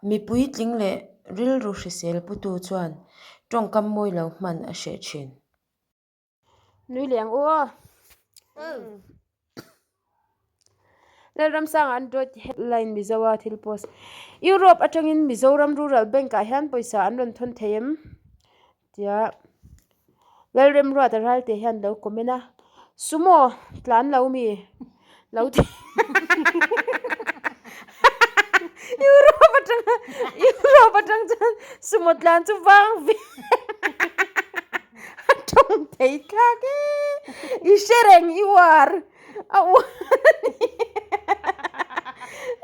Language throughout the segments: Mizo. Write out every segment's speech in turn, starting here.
Mi puitling leh rilru hrisel putu chuan tawngkam mawi lo hman a hreh thin. Nui leh ang u aw. Lalramsanga Android headline Mizoa thil post. Europe atangin Mizoram Rural Bank ah hian pawisa an rawn thawn thei em? Tia Lalremruata Ralte hian lo comment a, Sumo tlan lo mi lo ti Europe atanga Europe atang chuan sumo tlan chu vang ve a tawng thei thlak e i hre reng i uar a uar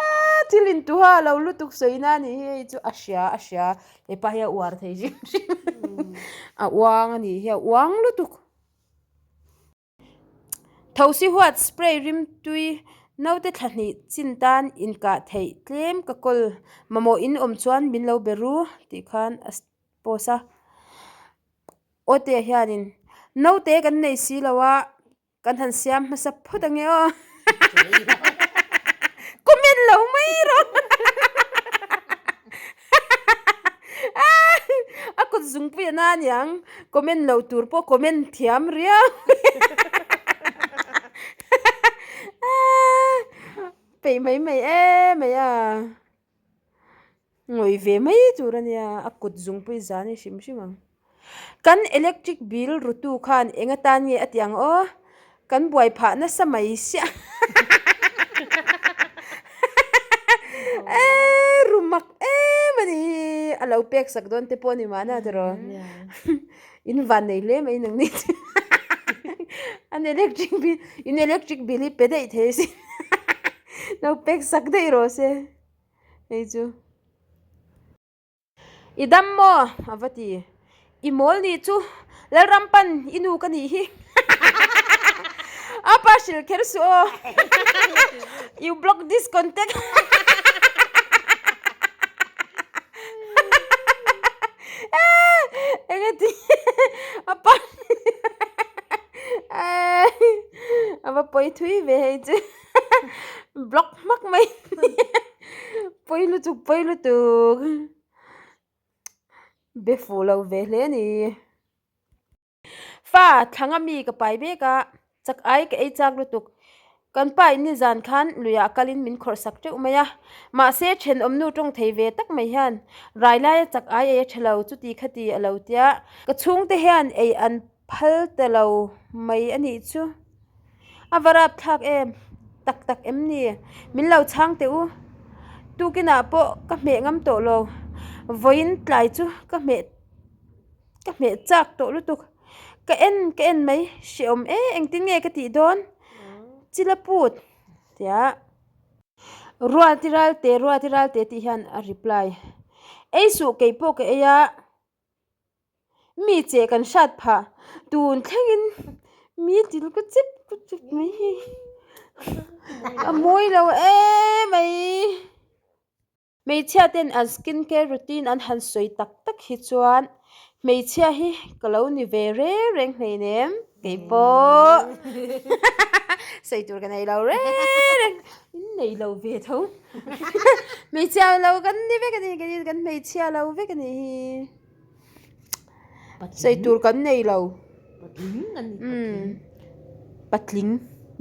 a thil intuha lo lutuk sawi na anih hi hei chu a hria a hria hepa hi a uar thei hrim hrim a uang anih hi a uang lutuk. Thosi huat spray rimtui naute thla hnih chin tan inkah theih tlem ka kawl mamawh in awm chuan min lo be ru tih khan a post a. Awte hianin naute kan nei si lo a kan han siam hmasa phawt ange aw comment lo mai rawh A kut zungpui a na aniang comment lo tur pawh comment thiam riau peih mai mai em mai a ngawih ve mai tur a nia a kut zungpui zan hi hrim hrim ang. Kan electric bill rutu khan eng atan nge a ti ang aw? Kan buai phah nasa mai siah. Eee ru mak em a ni hi. A lo pek sak dawn te pawh a ni mahna tiraw. In van nei hle mai nang ni chu. An electric bill in electric bill hi pe daih thei asin. Lo pek sak daih rawh se hei chu. I dam maw? A va ti. I mawl nih chu Lalram pan i nu ka nih hi. A pa hrilh kher suh aw. You block this contact. Enge ti a pa a va pawi thui ve hei chu. Block hmak mai. Pawi lutuk pawi lutuk be fuh lo ve hle a ni. Fa thlanga mi ka pai mek a, chak ai ka ei chak lutuk. Kan pa in nizan khan luiah kalin min khawrh sak teuh mai a, mahse thenawmnu tawng thei ve tak mai hian rai laia chak ai ei a tha lo chuti khati a lo tia. Ka chhungte hian ei an phal ta lo mai a nih chu. A va rap thlak em? Tak tak em ni? Min lo chhang teh u. Tukinah pawh ka hmeh ngam tawh lo. Vawiin tlai chu ka hmeh ka hmeh chak tawh lutuk. Ka en ka en mai hrehawm e engtin nge ka tih dawn? Chila put tia Ruati Ralte Ruati Ralte tih hian a reply. Ei suh kei pawh ka ei a. Mi che kan hrat phah tun thlengin mi til ka chep ka chep mai hi a mawi lo em mai. Hmeichhia ten an skin care routine an han sawi tak tak hi chuan hmeichhia hi ka lo ni ve reng reng hleinem keipawh sawi tur ka nei lo reng reng in nei lo ve tho hmeichhia lo kan ni vek a ni kan hmeichhia lo vek a nih hi. Sawi tur kan nei lo. Patling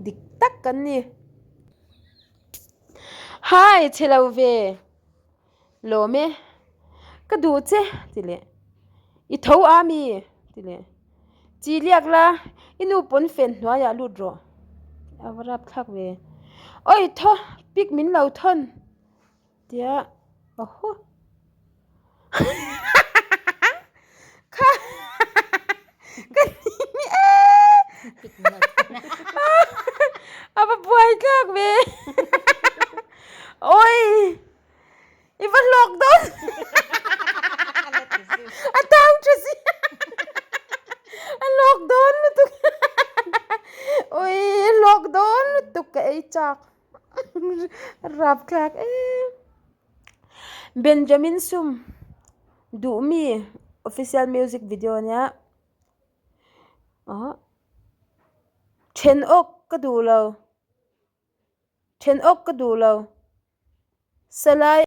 dik tak kan ni. Hai chhe lo ve. Lawm e. Ka duh che ti leh. I tho a mi ti leh. Chi liak la i nu pawn fen hnuaiah lut rawh. A va rapthlak ve. Awi thaw pik min lo thawn. Tia aw kha ka ni e a va buai thlak ve awi i va hlawk dawn a tau tha si a hlawk dawn lutuk awi a hlawk dawn lutuk ka ei chak. Rap thlak em. Benjamin Sum duhmi official music video ania ah then awk ka duh lo then awk ka duh lo salai.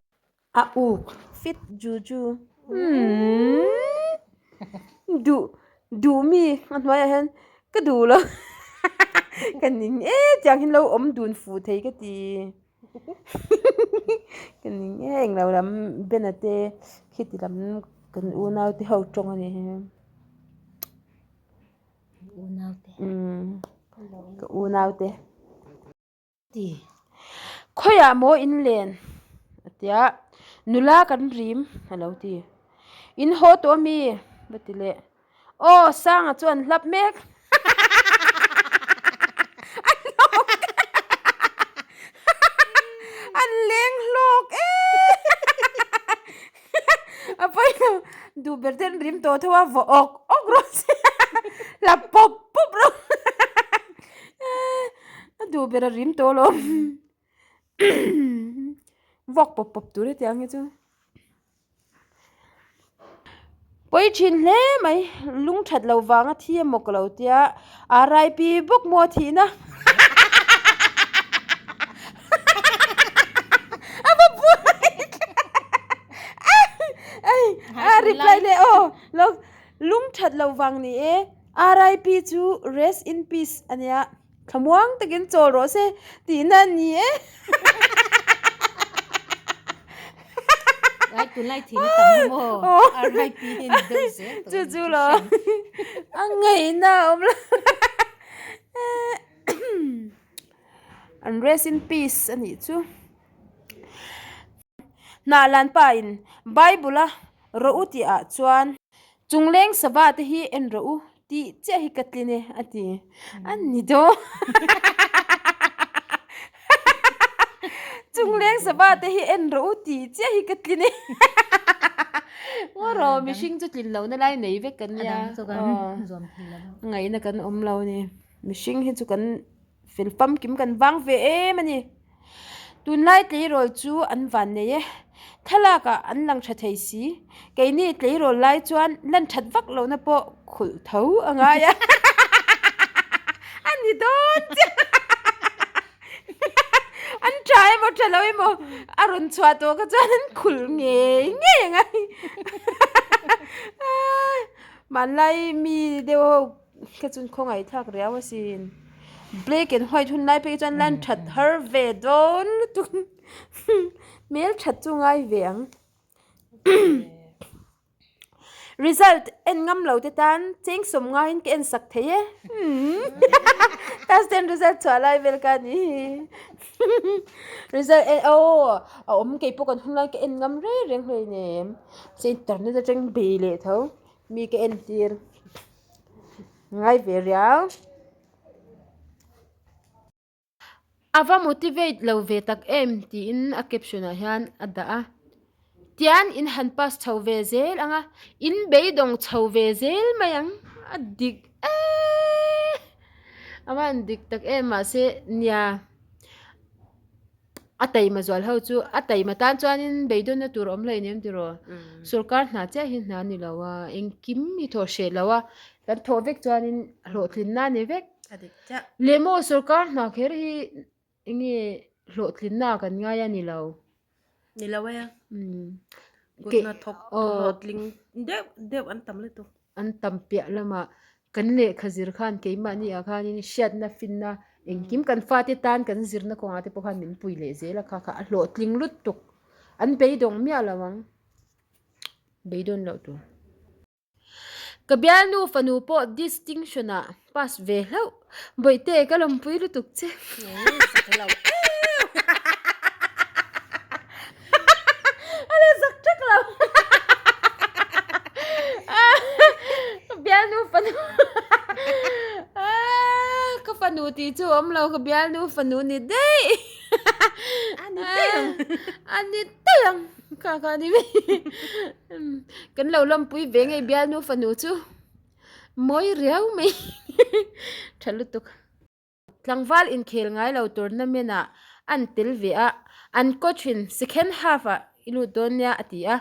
A uk fit juju umm duh duh mi a hnuaiah hian ka duh lo ka ning e tiang hi lo awm dun fuh thei ka ti ka ning e englo lam bena te khiti lam kan unau te ho tawng a ni hi umm ka unau te. Ti. Khawiah maw in len? A ti a, Nula kan rim a lo ti. In haw tawh ami? Va ti leh. Aw, Sanga chu an hlap mek. An hlawk An leng hlawk e A pawi lo, duh ber te an rim tawh tho a, vaw awk awk rawh se hlap pawp pawp rawh A duh ber a rim tawh alawm. Vawk pawp pawp tur hetiang hi chu. Pawi thin hle mai, lung that lo vanga thi emaw ka lo tia, RIP bawk maw thihna. A va buai a reply leh aw lo lung that lo vang ni e. RIP chu rest in peace a nia, thlamuang takin chawl rawh se tihna a ni e. Lai tunlai thihna tam hi maw RIP hi ni deuh zel tawh Chu chu lo a ngaihna a awm lo. An rest in peace a nih chu. Hnah lan pa in Bible a rawh u tih ah chuan Chungleng sava te hi en rawh u tih chiah hi ka tlin e a ti. A ni dawn. Chungleng sava te hi en rawh u tih chiah hi ka tlin e. Ngaw rawh mihring chu tlin lohna lai nei vek kan nia. Ngaihna kan awm lo a ni. Mihring hi chu kan fel famkim kan vang ve em a ni. Tunlai tleirawl chu an van nei e. Thlalak ah an lang tha thei si. Keini tleirawl lai chuan lan that vak lohna pawh khulh tho a ngai a. A ni dawn chiah. An tha emaw tha lo emaw a rawn chhuah tawh kha chuan an khulh ngei ngei a ngai. Hmanlai mi deuh ho Ka chun khawngaih thlak riau asin. Black and white hun lai phei chuan lan that har ve dawn lutuk. Hmel that chu ngai ve ang. Result en ngam lo te tan cheng sawm ngaiin ka en sak thei e. Class ten result chhuah lai vel ka ni. Result en aw a awm kei pawh kan hun lai ka en ngam reng reng hleinem. Mahse internet atang bei leh tho mi ka entir. Ngai ve riau. A va motivate lo ve tak em tiin a caption ah hian a dah a. Tian in han pass chho ve zel ang a, in beidawng chho ve zel mai ang a dik eee a va han dik tak em mahse nia. A taima zual ho chu a taima tan chuanin beidawnna tur a awm hlei nem tiraw sorkar hna chiah hi hna a ni lo a engkim hi thawh hreh lo a kan thawh vek chuanin hlawhtlinna a ni vek leh maw sorkar hna kher hi eng nge hlawhtlinna kan ngai a ni lo ni lo e kut hnathawk hlawhtling deuh deuh an tam lutuk. An tam piah lamah kan lehkha zir khan keimahni ah khanin hriatna finna engkim kan fate tan kan zirna kawngah te pawh khan min pui leh zel a kha kha a hlawhtling lutuk an beidawng miah lo ang beidawn loh tur. Ka bialnu fanu pawh distinction ah pass ve hlauh bawihte ka lawmpui lutuk che. A la zak ṭak lo. Ka bialnu fanu ka fanu tih chu a awm lo ka bialnu fanu ni daih. A ni daih ang. A ni daih ang kha kha a ni mai. Kan lo lawmpui ve ngei bialnu fanu chu mawi riau mai ṭha lutuk. Tlangval inkhel ngai lo tournament ah an tel ve a, an coach in second half ah i lut dawn nia a ti a,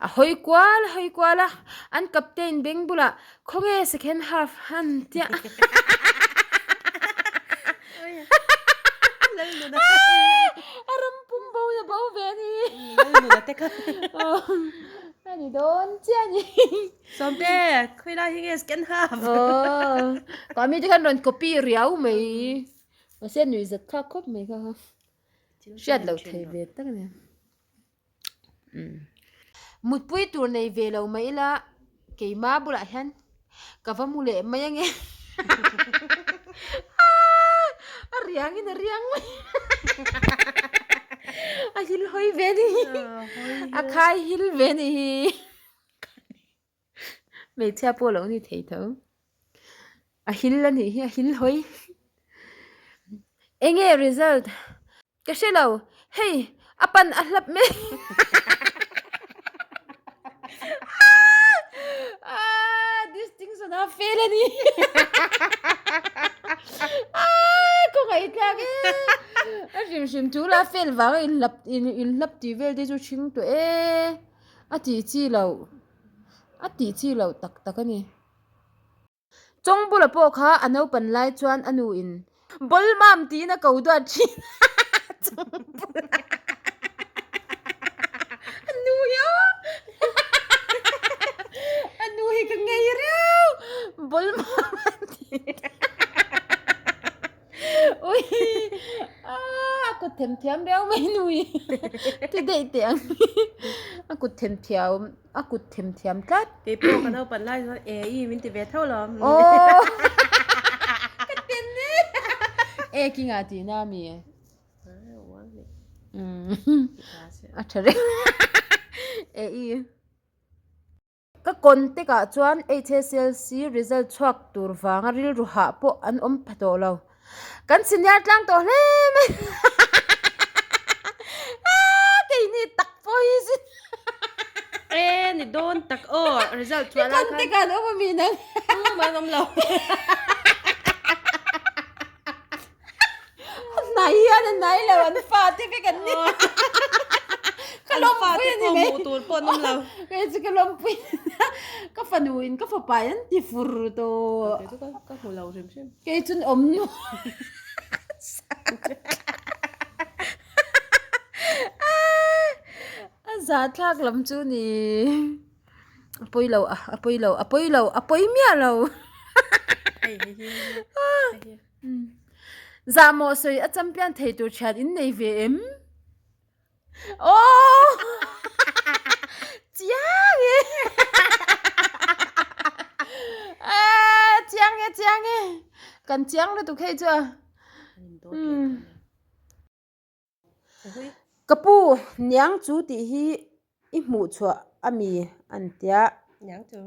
a hawi kual a hawi kual a, an captain beng bulah khawnge second half an tia a ram pum. bo na bo ve a ni. Lalnuna te kha. A ni dawn chiah a ni. Sawmte, khawi lai hi nge scan half? Aw, ka mi te khan rawn copy riau mai. Mahse nuih zat thlak khawp mai kha kha. Hriat loh thei ve tak a ni. Mutpui tur nei ve lo mai ila keima bulah hian ka va mu leh mai ange a riang in a riang mai a hil hawi ve ni a khai hil ve ni hi hmeichhia pawh lo ni thei tho a hil a nih hi a hil hawi enge result. Ka hre lo, hei a pan a hlap mai. Ah, distinction a fail a ni. Ah, ka ngaihthlak e. A hrim hrim thu la fail vang a inhlap inhlap tih vel te chu hring tawh e. A tih chi loh, a tih chi loh tak tak a ni. Chawng bula pawh kha a naupan lai chuan a nu in Bawlmam tiin a ko duat thin a Chawng bula a nu hi aw a nu hi ka ngei riau Bawlmam a ti Ui a kut them thiam riau mai nu hi ti daih teh ang a kut them thiam. A kut them thiam tlat. Kei pawh ka naupan lai chuan e i min ti ve tho lo. Aww ka ten e. E ki ngah tih na mi. A tha reng. E i. Ka contact ah chuan HSLC result chhuak tur vanga rilru hah pawh an awm pha tawh lo. Kan senior tlang tawh hle mai. Keini tak pawh hi sin. E ni dawn tak aw result chhuah lai khan. Contact ah an awm ami nang. Tum an awm lo. A hnai hian a hnai lo an fa te vek an ni. Ka lawmpui a ni mai. Hmuh tur pawh an awm lo. Kei chu ka lawmpui ka fanu in ka fapa in an ti fur tawh. Kei chu ka hmu lo hrim hrim. Kei chu awm nu. A zahthlak lam chu ni. A pawi lo a pawi lo a pawi lo a pawi miah lo. Zahmawh sawi a champion thei tur thian in nei ve em? Aww! Chiang e! Aaa chiang e chiang e! Kan chiang lutuk hei chu a. Ka pu, niang chu tih hi i hmuh chhuah a mi an tia. Niang chu.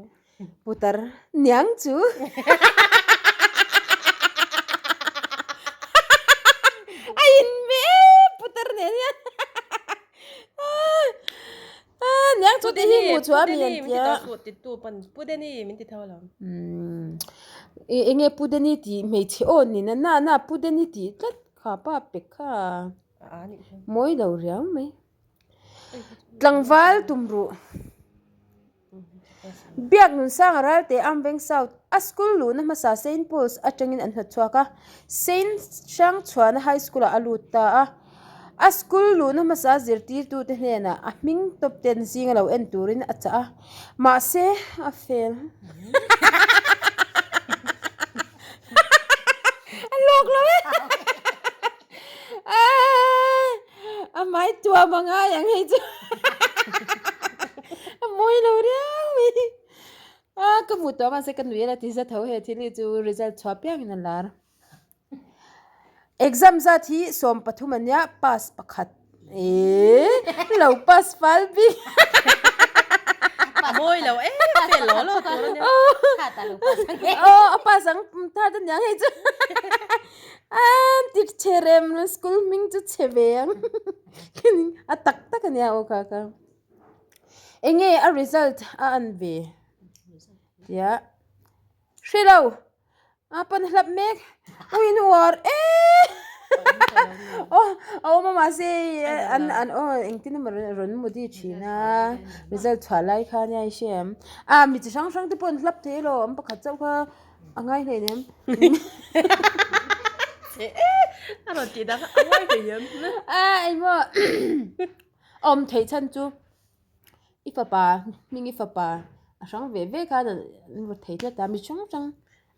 Putar, niang chu. A in ve e putar nen hian. Niang chu tih hi hmuh chhuah a mi an tia. Pudeni min ti tho alawm. Enge Pudeni tih hmeichhe aw ni na na na Pudeni tih tlat kha pa pek kha. Mawi lo riau mai. Tlangval tum ruh. Biak Nunsanga Ralte Amveng South a school luhna hmasa Saint Paul's atangin an hnawt chhuak a, Saint Hrangchhuana High School ah a lut ta a. A school luhna hmasa zirtirtute hnenah a hming top ten zinga lo en turin a chah a, mahse a fail. A lawk lo e! A hmai tuam a ngai ang hei chu a mawi lo riau mai a ka hmu tawh mahse ka nui a la ti za tho he thil hi chu result chhuah piang in a lar exam zat hi 13 ania pass pakhat eee lo pass fal bik a mawi lo em em lo lo tur ania aw a pass ang third aniang hei chu. An ti chhe rem lo school hming chu chhe ve ang a tak tak ania aw kha kha enge a result a an ve tia hre lo a pan hlap mek uin uar e aw a awm a mahse an an aw engtin emaw rawn mu di thin a result chhuah lai kha ania i hre em a mi chi hrang hrang te pawh an hlap thei alawm pakhat chauh kha. A ngai hlei nem. Chhe e! A rawn tih dang a ngawi ve em? A engmaw awm theih chhan chu i fapa hming i fapa a hrang ve ve khan an rawn thei tlat a mi hrang hrang.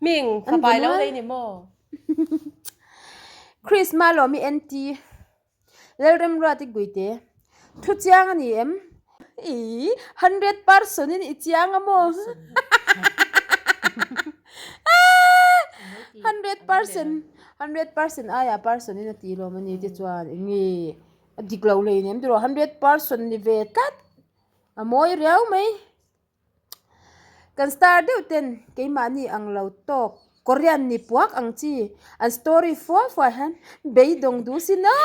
Hming fapa i lo nei ni maw? Christmas lawm i NT Lalremruati Guite thu chiang a ni em? Ih 100% in i chiang a maw? 100% 100% aia person in a ti lawm a ni te chuan eng nge a dik lo hlei nem tiraw 100% ni ve tlat a mawi riau mai. Kan star deuh ten keimahni ang lo tawk Korean ni puak ang chi an story fua fua hian beidawng duh sin a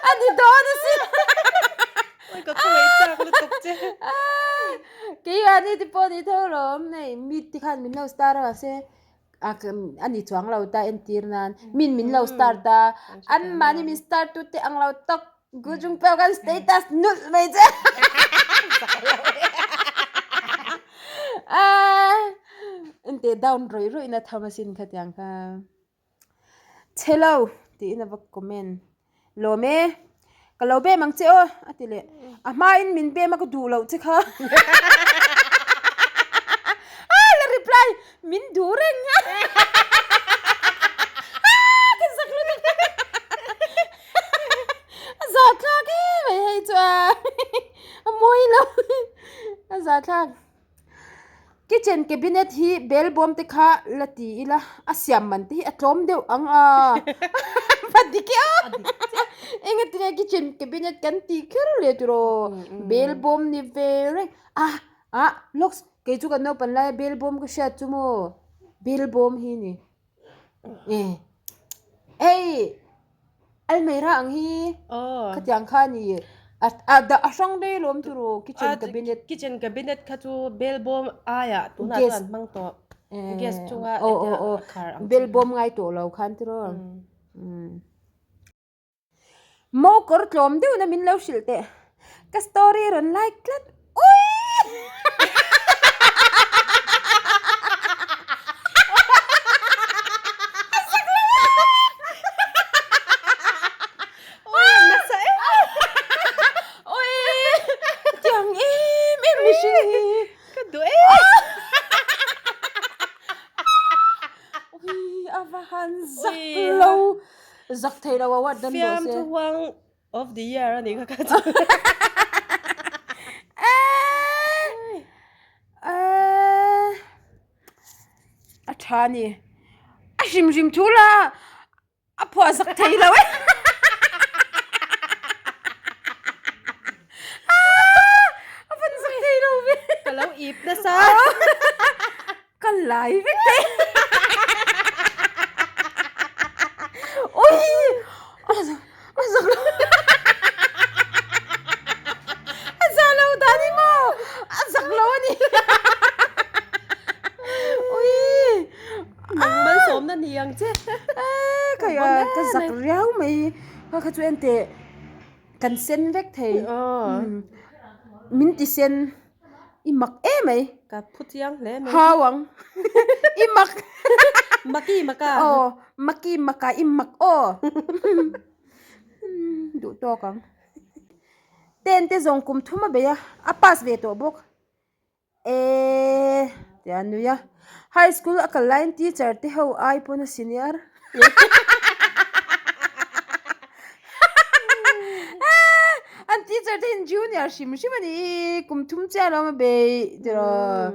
a ni dawn asin Oi ka khawngaih chak lutuk che. Keimahni te pawh ni tho lawm hei mi te khan min lo star a mahse a ni chuang lo ta entir nan min min lo star ta anmahni min star tu te ang lo tawk Gu chung pawh kan status nulh mai che. Ente down rawih rawih na tham asin khatiang kha. Chhe lo tiin a va comment. Lawm e. Ka lo bem ang che aw a ti leh. A hmain min bem a ka duh loh che kha. A la reply min duh reng. Ka zak lutuk. A zah thlak em mai hei chu a a mawi lo a zah thlak kitchen cabinet hi bel bawm te kha la ti ila a siam man te hi a tlawm deuh ang a va dik e aw engatinge kitchen cabinet kan tih kher le tiraw bel bawm ni ve reng a ah lawks kei chu kan naupang laia bel bawm ka hriat chu maw bel bawm hi a ni. Hei almirah ang hi khatiang kha a ni a hrang daih alawm turu kitchen cabinet kitchen cabinet kha chu bel bawm aiah tunah chuan an hmang tawh gas chunga khar ang chi bel bawm ngai tawh lo khan tiraw Mo kawr tlawm deuh na min lo hrilh teh. Ka story rawn like tlat. Ui! Ui! Tiang em em mihring hi. Ka duh em. Ui, a va han zak lo. Zak thei lo a what dan rawh se. Fiam chu huang of the year a nih kha ka chu. A tha ni. A hrim hrim thu la a phuah zak thei lo e. A van zak thei lo ve. Ka lo ip nasa. Ka lai vek thei. Ui! A a zak lo. A za lo dan hi maw? A zak lo a ni. Ui! Nang malsawmna ni ang che. Ka ka zak riau mai. Kha kha chu en teh kan sen vek thei. Min ti sen. I mak em mai. Ka phu chiang hle mai. Hau ang. I mak. Maki maka. Aw, maki maka i mak aw. Duh tawk ang. Ten te zawng kum thum a bei a, a pass ve tawh bawk. Eee tia a nui a. High school a kal laiin teacher te ho ai pawn a senior. An teacher te hian junior hrim hrim a nih hi kum thum chiah lo a bei tiraw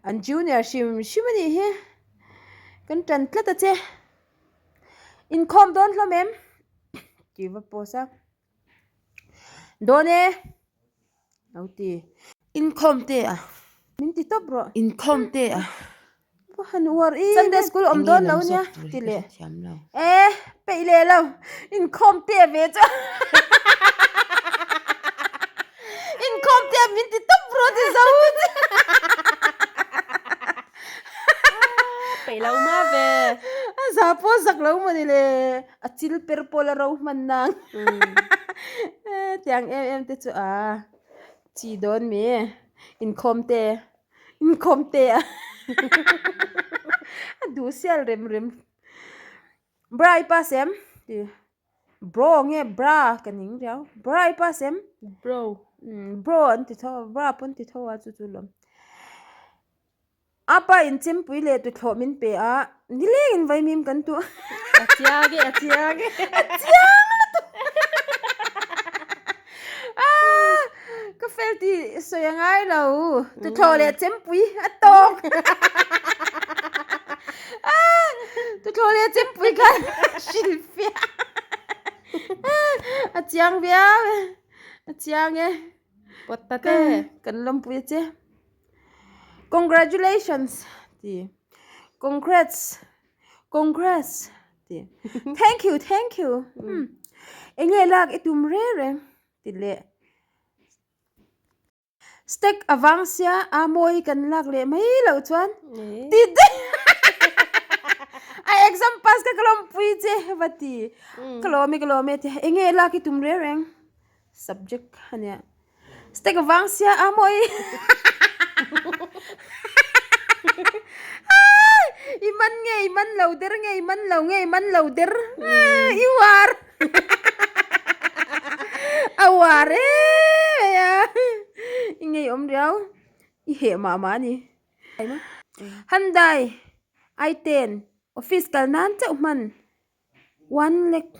an junior hrim hrim a nih hi kan tan tlat a che inkhawm dawn hlawm em tih va post a dawn e. Lo ti. Inkhawm te a. Min ti tawp rawh. Inkhawm te a. Va han uar i. Sunday school awm dawn lo nia ti leh. E peih leh lo. Inkhawm te ve chu. Inkhawm te a min ti tawp rawh ti zo. Peih lo ma ve. A za pawh zak lo mawni le. A chil per pawl a ro hman nang. Tiang em em te chu a chi dawn mi inkhawm te inkhawm te a. A duh sial rem rem. Bra i pass em? Ti. Bro nge bra ka ning riau. Bra i pass em? Bro. Bro an ti tho a, bra pawn ti tho a chu chu lawm. A pa in chempui leh tuthlawh min pe a, nilengin vaimim kan tuah. A chiang e, a chiang e. A chiang lutuk. Ah, ka fel tih sawi a ngai lo. Tuthlawh leh chempui a tawk. Ah, tuthlawh leh chempui khan hrilhfiah. A chiang viau e, a chiang e. Pawt ta te. Kan lawmpui a che. Congratulations ti congrats congrats ti thank you thank you hmm enge lak i tum reng reng ti leh stack avang sia a mawi kan lak leh mai loh chuan ti daih a exam pass kha ka lawmpui che va ti ka lawm e ka lawm e ti enge lak i tum reng reng subject ania. Stack vang sia a mawi. I man nge i man lo der nge i man lo nge i man lo der. I war. A war em a. I ngei awm riau. I heh mah mah a ni. Hyundai i10 office kal nan chauh hman. One lakh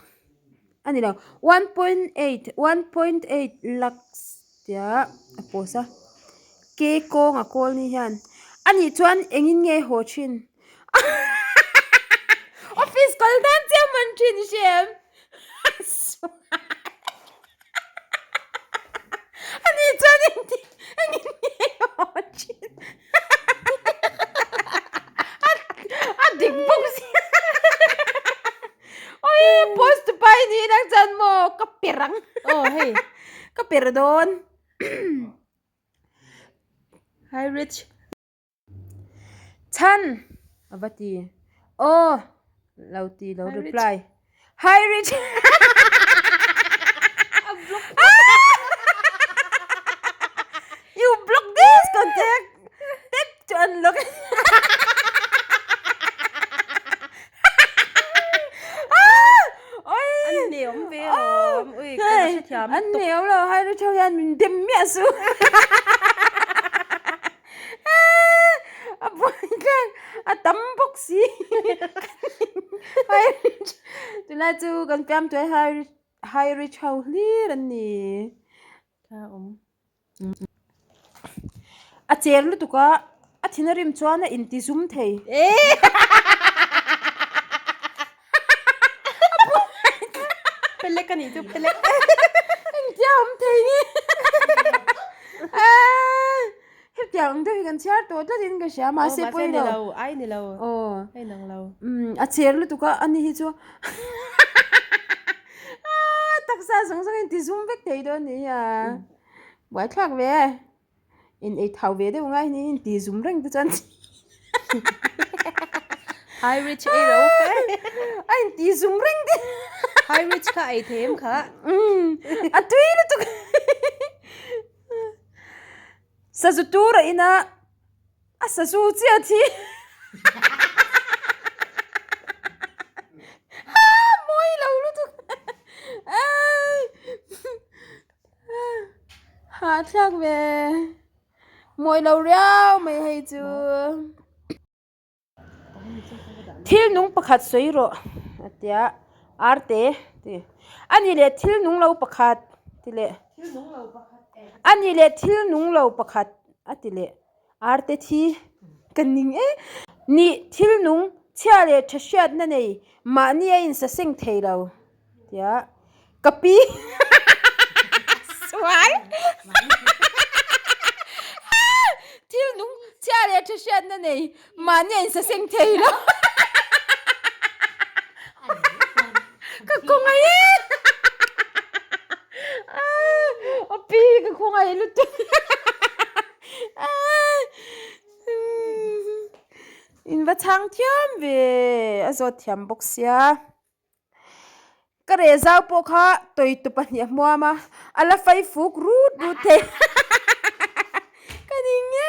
a ni lo 1.8 1.8 lakhs tia a post a ke kawng a kawl ni hian a nih chuan engin nge haw thin office kal nan chiah man thin i hria em a nih chuan engtin engin nge haw thin. A dik bawk sia. Oi post tu pai ni nang chuan maw ka per ang. Oh hei. Ka per dawn. Hi Rich. Chhan a va ti. Aw lo ti lo reply. Hi Rich. You block this contact. Tap to unlock. An hneawm ve alawm. Ui, ka la hrethiam An hneawm lo, Hi Rich ho hian min dem miah suh. A buai tlang a tam bawk si High rich tunlai chu kan fiam tuai high rich high rich ho hlir an ni a awm a cher lutuk a a thin a rim chuan a inti zum thei Pelek a nih chu pelek. Engtia awm thei nge. Aaa hetiang ang deuh hi kan chhiar tawh tlat in ka hria mahse pawi lo. Mahse ni lo ai ni lo. Aw. Ai nang lo. Umm a cher lutuk a ani hi chu aaa taksa zawng zawng in ti zum vek thei dawn ni hi a. Buaithlak ve e. In ei thau ve deuh ngai ni in ti zum reng te chuan High rich ei ro. A in ti zum reng te. High rich kha ei them kha. Um a tui lutuk. Sazu tur a ina a sazu chiah thi. Ha mawi lo lutuk. Hahthlak ve. Mawi lo riau mai hei chu. Thil nung pakhat sawi rawh a tia arte ti. A nih leh thil nung lo pakhat ti leh. A nih leh thil nung lo pakhat a ti leh arte thi ka ning e. Nih thil nung chhia leh tha hriatna nei mahni a insaseng thei lo. Tia ka pi sual thil nung chhia leh tha hriatna nei mahni a insaseng thei lo ka khawngaih e a pi ka khawngaih lutuk in va chhang thiam ve a zawt thiam bawk sia. Ka reh zau pawh kha tawi tu pahnih a hmuam a, a la fai fuk rut rut thei. Ka ning e.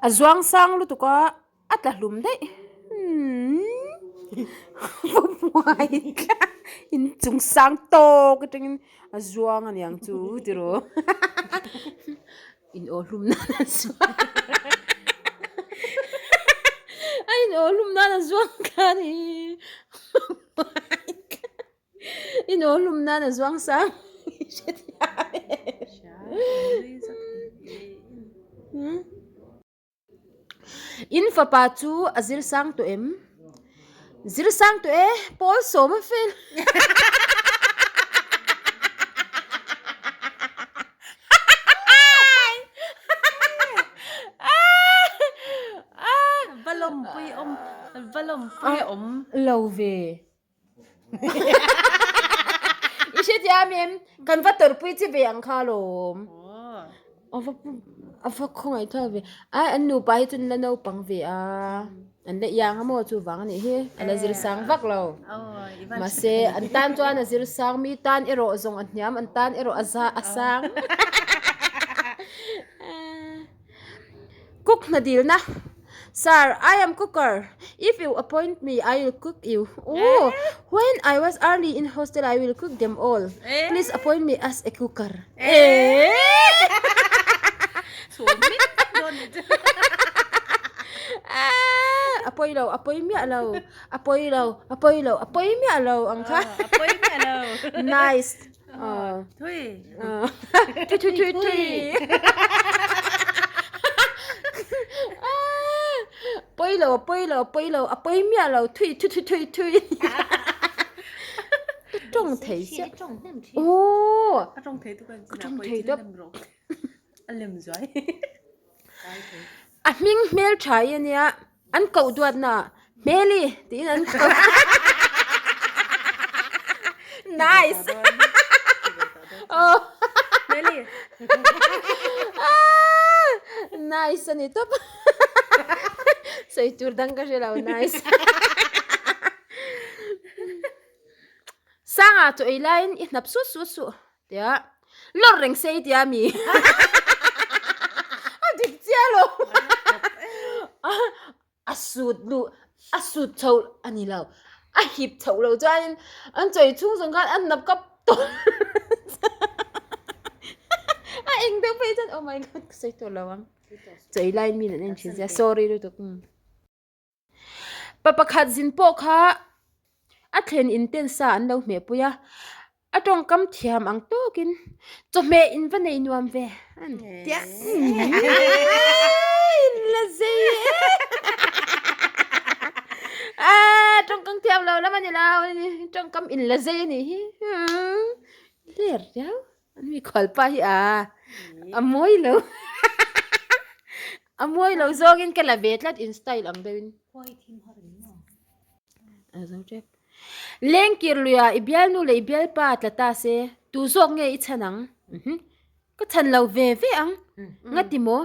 A zuang sang lutuk a, a tla hlum daih. Umm Vamuai tla inchung sang tawk atangin a zuang a niang chu tiraw. In aw hlum nan a zuang A in aw hlum nan a zuang thla a ni. In aw hlum nan a zuang sang hrethiam e. In fapa chu a zir sang tawh em? Zir sang tawh e, pawl sawm a fel. Va lawmpui awm, va lawmpui awm. Lo ve. I hrethiam em? Kan va tawrhpui chi ve ang kha alawm. A va a va khawngaih thlak ve. Ai an nupa hi chu an la naupang ve a. An la iang a maw chuvang a nih hi. A la zir sang vak lo. Mahse an tan chuan a zir sang mi tan erawh zawng a hniam an tan erawh a za a sang. Cook hna dilna, Sir, I am cooker. If you appoint me, I will cook you. Oh, when I was early in hostel, I will cook them all. Please appoint me as a cooker. Eh! Ah, a pawi lo, a pawi miah lo. A pawi lo, a pawi lo, a pawi miah lo ang kha. A pawi miah lo. Nice. Thui. Thui thui thui thui. Pawi lo pawi lo pawi lo a pawi miah lo thui thui thui thui thui. Ka tawng thei chiah. Aw. Ka tawng thei tu kan Ka tawng thei tu. A lem zuai. A hming hmel tha i ania an koh duatna ah Hmeli tiin an koh. Nice. Aw. Hmeli. Nice a ni tawp. Sawi tur dang ka hre lo nice. Sanga chaw ei laiin i hnap sut sut suh. Tia lawr reng sei tia mi a dik chiah lo a sut luh a sut chho a ni lo a hip chho lo chuanin an chawi chhung zawng khan a nap kap tawp a eng deuh phei chuan oh my god ka sawi tawh lo ang chawi laiin mi an en thin sia sorry lutuk. Pa pakhat zin pawh kha a thlen in ten sa an lo hmeh pui a, a tawngkam thiam ang tawkin chawhmeh in va nei nuam ve an ti a, in la zei e aaa tawngkam thiam lo lam a ni lo tawngkam in la zei a nih hi ler riau. An mikhual pa hi a a mawi lo a mawi lo zawngin ka la ve tlat in style ang deuhin a zo tep lengkir luia i bialnu leh i bialpa tla ta se tu zawk nge i chhan ang ka chhan lo ve ve ang nga ti maw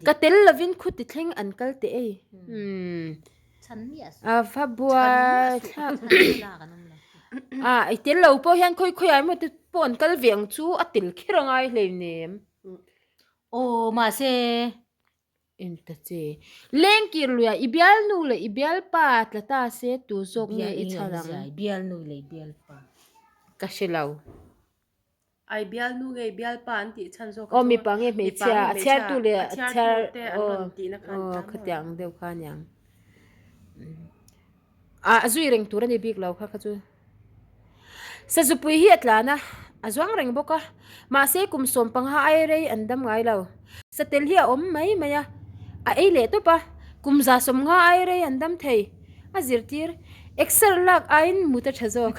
ka tel lovin khuti thleng an kal teh ei A va buai thlak a i tel lo pawh hian khawi khawi ah emaw te pawh an kal ve ang chu a tel kher a ngai hleinem. Aw mahse. En ta che. Lengkir luia i bialnu leh i bialpa tla ta se tu zawk nge i chhan ang. Bialnu leh i bialpa. Ka hre lo. Ai bialnu nge bialpa an tih chhan zawk Aw mipa nge hmeichhia a chhiartu leh a chhiar te an rawn tihna kha an tan khatiang deuh kha aniang a a zui reng tur a ni bik lo kha kha chu sazupui hi a tlan a a zuang reng bawk a mahse kum sawm panga ai rei an dam ngai lo satel hi a awm mai mai a a ei leh tawp a kum za sawmnga ai rei an dam thei. A zirtir, Exer lak aiin mut a tha zawk.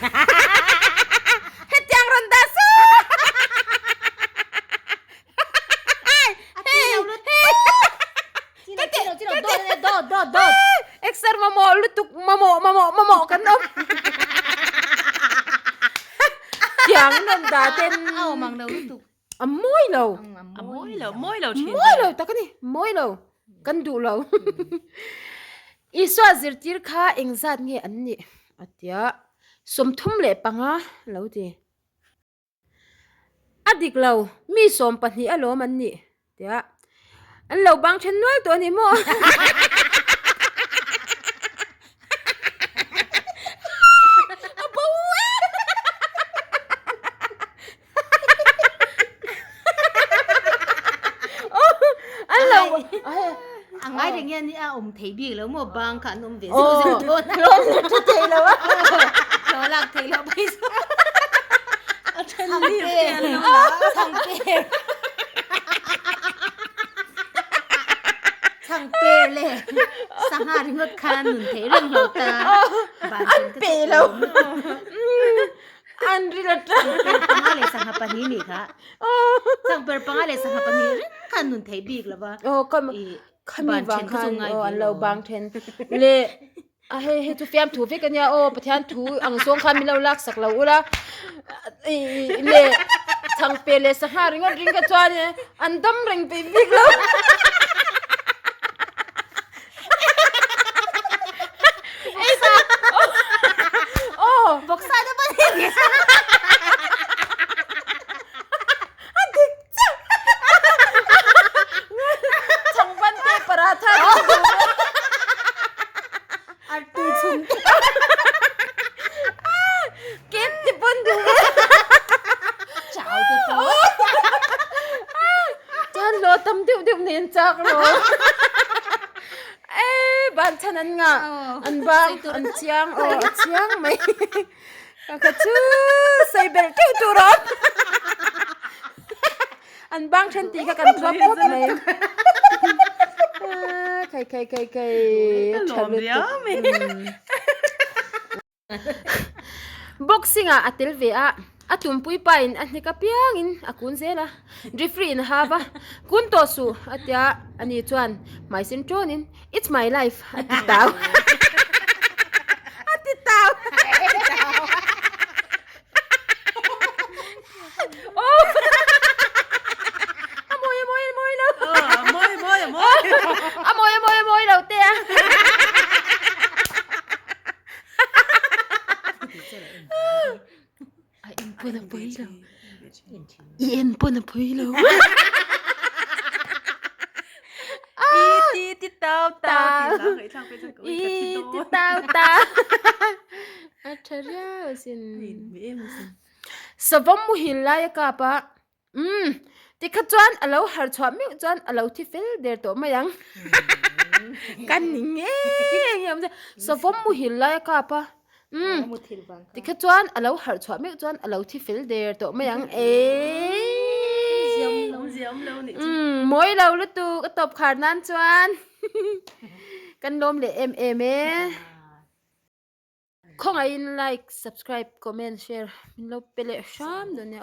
Hetiang rawn dah su! Exer mamawh lutuk mamawh mamawh mamawh kan awm. Tiang rawn dah ten. A awm ang lo lutuk. A mawi lo. A mawi lo, mawi lo thin. Mawi lo tak a ni, mawi lo. Kan duh lo. Isua zirtir kha engzat nge an nih? A tia, 35 lo ti. A dik lo, mi 12 alawm an nih. Tia. An lo bang then nual tawh a ni maw? A bo e! An lo A ngai reng hian a awm thei bik lo maw bang kha an awm ve zeuh zeuh dawn a. Hlawm la tha thei lo a. Hlawm lak thei lo phei chu. A then lir te an lo la. Chhang per. Chhang per le sangha ringawt khan nun theih reng lo ta. An pe lo. An ri la tang. Chhang per panga leh sangha pahnih nih kha. Chhang per panga leh sangha pahnih reng khan nun theih bik lo va. Aw ka khami vang khan aw an lo bang then le a hei hei chu fiam thu vek ania aw Pathian thu ang zawng khan min lo lak sak lo ula le chhang per leh sangha ringawt ring kha chuan an dam reng peih bik lo. Bawksa te pawh ni. A dik chiah. Changban te paratha te duh. Artui chhum te. Cake te pawn duh. Chau te pawh. Chuan hlawh tam deuh deuh nen chak lo. E ban chhan an ngah an bang an chiang aw a chiang mai ka kha chu sawi belh teuh tur a awm an bang then tih kha kan thuap khawp mai khai khai khai khai tha lutuk. Boxing ah a tel ve a, a tumpui pa in a hnek apiang in a kun zel a, referee in a hau a, kun tawh suh a tia ani chuan hmai sen ṭawn in it's my life a ti tau a ti tau aw a mawi a mawi a mawi lo a mawi a mawi a mawi a mawi a mawi a mawi lo te a. A en pawn a pawi lo. I en pawn a pawi lo. I ti ti tau tau ti la ngaihthlak pek chuan ka ui ka thi I dawn. ti tau tau. A tha riau asin. Savawm muhil lai a kap a. Umm, tikha chuan a lo har chhuah meuh chuan a lo thi fel der tawh mai ang. Kan ni ngei ngei awm che. Savawm muhil lai a kap a. Umm, tikha chuan a lo har chhuah meuh chuan a lo thi fel der tawh mai ang. Eii. Umm, mawi lo lutuk a tawp khar nan chuan. Kan lawm leh em em e. Khawngaihin like, subscribe, comment, share min lo pe leh hram dawn nia.